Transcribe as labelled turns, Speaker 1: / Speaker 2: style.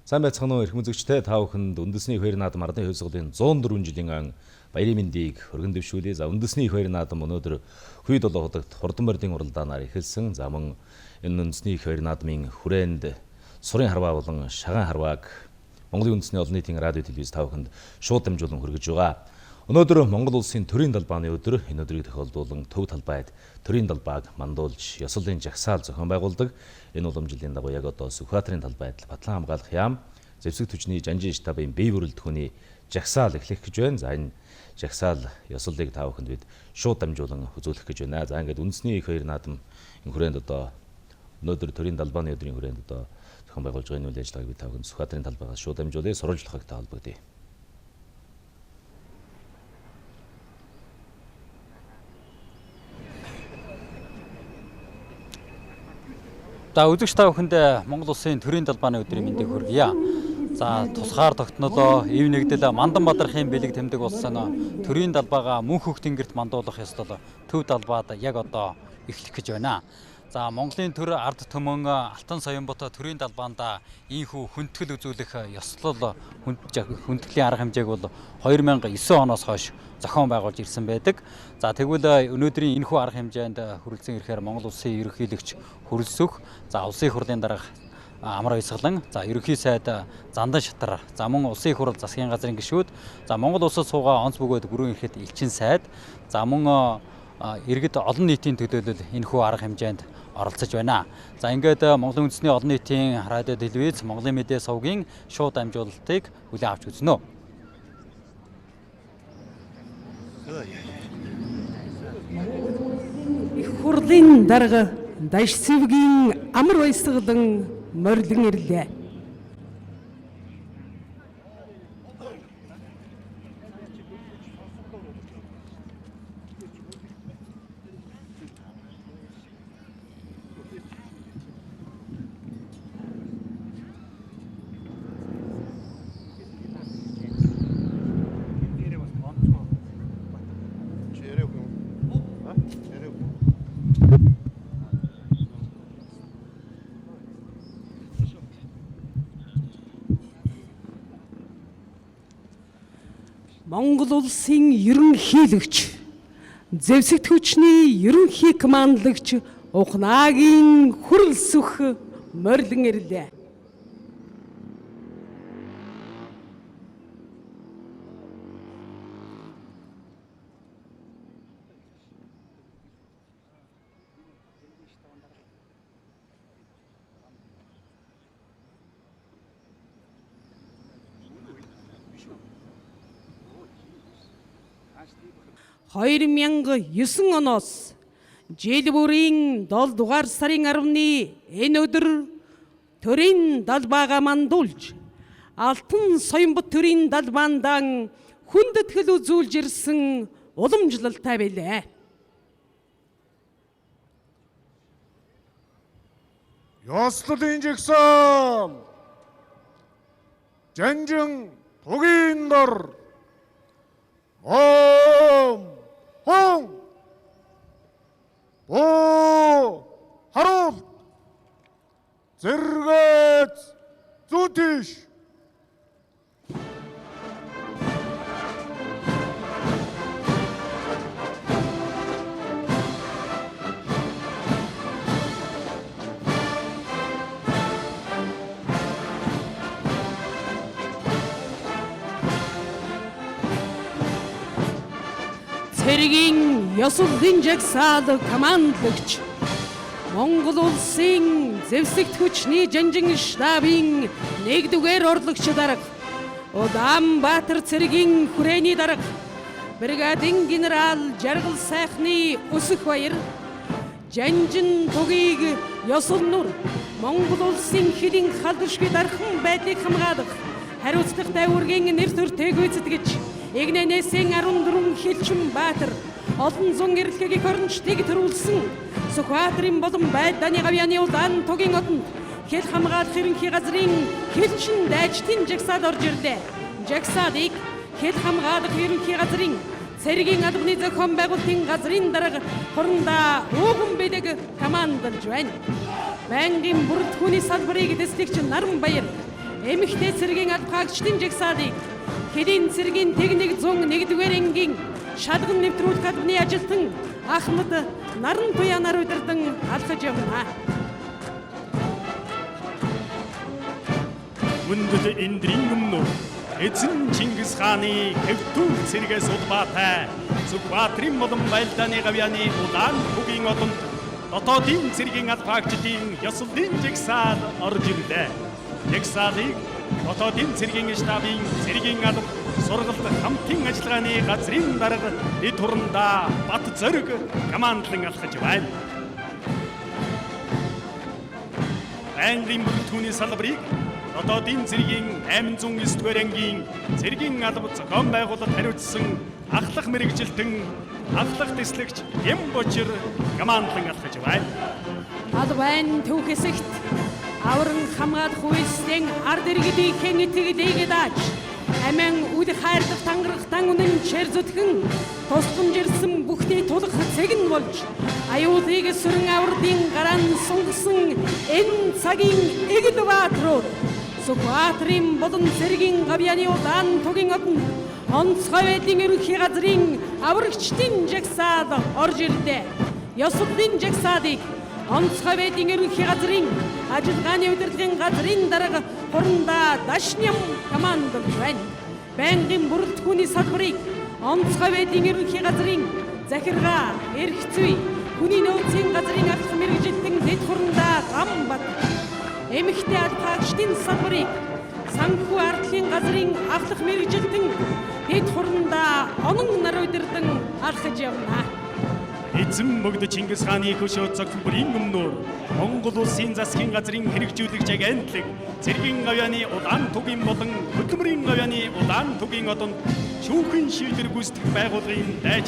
Speaker 1: Сайн байцгаана уу, эрхэм үзэгчдээ, та бүхэнд үндэсний их хоёр наадам ардын хувьсгалын 104 жилийн ан баярын мэндийг өргөн дэвшүүлье. За, үндэсний их хоёр наадам өнөөдөр Хүй долоо худагт хурдан мордын уралдаанаар эхэлсэн. За, мөн энэ үндэсний их хоёр наадмын хүрээнд сурын харваа болон шагаан харвааг Монголын үндэсний олон нийтийн радио телевиз та бүхэнд шууд дамжуулан хүргэж байгаа. Өнөөдөр Монгол улсын төрийн далбааны өдөр. Энэ өдрийг тохиолдуулан төв талбайд төрийн далбааг мандуулж ёслолын жагсаал зохион байгуулдаг. Энэ уламжлалын дагуу яг одоо Сүхбаатарын талбайд Батлан хамгаалах яам зэвсэг түвшний жанжин штабын бие бүрэлдэхүүний жагсаал эхлэх гэж байна. За, энэ жагсаал ёслолыг та бүхэнд бид шууд дамжуулан үзүүлэх гэж байна. За, ингээд үндэсний их хоёр наадам энэ хүрээнд одоо өнөөдөр төрийн далбааны өдрийн хүрээнд одоо зохион байгуулж байгаа энэ үйл ажиллагааг бид та бүхэнд Сүхбаатарын талбайгаас шууд дамжуулъя. Сурвалжлагтай холбогдъё.
Speaker 2: За, үзэгч та бүхэнд Монгол улсын төрийн далбааны өдрийн мэндийг хүргье. За, тусгаар тогтнолоо ив нэгдэл Мандан Бадрахын бэлэг тэмдэг болсон төрийн далбаагаа мөнх хөх тэнгэрт мандуулах ёслол төв далбаад яг одоо эхлэх гэж байна. За, Монголын төр ард түмэн Алтан Соёнбот төрийн далбаанд ийхүү хүндэтгэл үзүүлэх ёслол хүндэтгэлийн арга хэмжээг бол 2009 оноос хойш зохион байгуулж ирсэн байдаг. За, тэгвэл өнөөдрийн энэхүү арга хэмжээнд хүрэлцэн ирэхээр Монгол улсын ерөнхийлөгч Хөрөлсөх, за улсын их хурлын дарга Амар Баясгалан, за ерөнхий сайд Зандан Шатар, за мөн улсын их хурл засгийн газрын гишүүд, за Монгол улсад суугаа онц бөгөөд гүрэн ирэхэд элчин сайд, за мөн иргэд олон нийтийн төлөөлөл энэхүү арга хэмжээнд оролцож байна. За, ингээд Монголын үндэсний олон нийтийн радио телевиз Монголын мэдээ сувгийн шууд дамжуулалтыг хүлээн авч үзнэ.
Speaker 3: Их хурлын дарга Дашцэвгийн Амар Баясгалан морилон ирлээ. Монгол улсын ерөнхийлөгч, зэвсэгт хүчний ерөнхий командлагч Ухнаагийн Хүрэлсөх морилон ирлээ. 2009 оноос жил бүрийн 7 дугаар сарын 10-ны энэ өдөр төрийн далбаагаа мандуулж Алтан Соёнбот төрийн далбаандан хүндэтгэл үзүүлж ирсэн уламжлалтай байлээ.
Speaker 4: Ёслолын жагсаал Жанжин тугийн дор Ом хон боо харуул зэргэц зүүн тийш.
Speaker 3: Цэргийн ёслолын жагсаал командлагч Монгол улсын зэвсэгт хүчний жанжин штабын нэгдүгээр орлогч дарга Улаанбаатар цэргийн хүрээний дарга бригадын генерал Жаргал Сайхны өсөх баяр жанжин тугийг ёсол нүр Монгол улсын хэлийн халдшгүй дархан байдлыг хамгаалах хариуцлагатай үүргийн нэр төртэй гүйцэтгэж Игнэнээсийн 14 хилчин баатар олон зуун эрэлхэг эх орончдыг төрүүлсэн Сүхбаатарын болон Байданы гавьяаны улаан тугийн одонд хэл хамгаалах ерөнхий газрын хилчин дайчдын жагсаал орж ирлээ. Жагсаалыг хэл хамгаалах ерөнхий газрын цэргийн албаны зохион байгуулалтын газрын дарга Хурандаа Ууган бэлэг командалж байна. Байнгын бүрэлдэхүүний салбарыг дэслэгч Наран Баяр Эмэгтэй цэргийн албаагчдын жагсаалыг Хэлийн цэргийн техник 101-р ангийн шалган нэвтрүүлэх албаны ажилтан Ахмад Наран Туянаар удирдан алхаж явна.
Speaker 5: Хүндэт эндрийн өмнө эзэн Чингис хааны хэвтүүл цэргээс улбаатай Сүхбаатарын болон Байлдааны гавьяаны улаан тугийн одонд дотоодын цэргийн албаагчдын ёслолын жагсаал орж ирлээ. Жагсаалыг дотоодын цэргийн штабын цэргийн алба сургалт хамтын ажиллагааны газрын дарга эд хурандаа Бат Зориг командлан алхаж байна. Байнгын бүрэлдэхүүний салбарыг дотоодын цэргийн 809 дугаар ангийн цэргийн алба зохион байгуулалт хариуцсан ахлах мэргэжилтэн ахлах тэслэгч Гэмбочир командлан алхаж байна.
Speaker 3: Албан төв хэсэгт авран хамгаалах үйлсийн ард иргэдийнхэн итгэлийг дааж амин үд хайрлах тангарахтан үнэн чэр зүтгэн тусламж ирсэн бүхний тулах цэг нь болж аюулыг сүрэн авралын гараан сунгасан энэ цагийн эгэл баатрууд Сүхбаатарын болон цэргийн гавьяаны улаан тугийн одонд онцгой байдлын ерөнхий газрын аврагчдын жагсаал орж ирлээ. Ёслолын жагсаалыг онцгой байдлын ерөнхий газрын ажиллагааны удирдлагын газрын дарга Хурандаа Дашням командолж байна. Байнгын бүрэлдэхүүний салбарыг онцгой байдлын ерөнхий газрын захиргаа, эрх зүй, хүний нөөцийн газрын ахлах мэргэжилтэн дэд Хурандаа Гамбат, эмэгтэй албаагчдын салбарыг санхүү ардлын газрын ахлах мэргэжилтэн дэд Хурандаа Онон нар удирдан алхаж явна.
Speaker 5: Эзэн богд Чингис хааны хөшөө цогцлборын өмнөр Монгол улсын засгийн газрын хэрэгжүүлэгч агентлаг цэргийн гавьяаны улаан тугийн болон хөдөлмөрийн гавьяаны улаан тугийн одонд шүүхэн шийдвэр гүйцэтгэх байгууллагын дайчин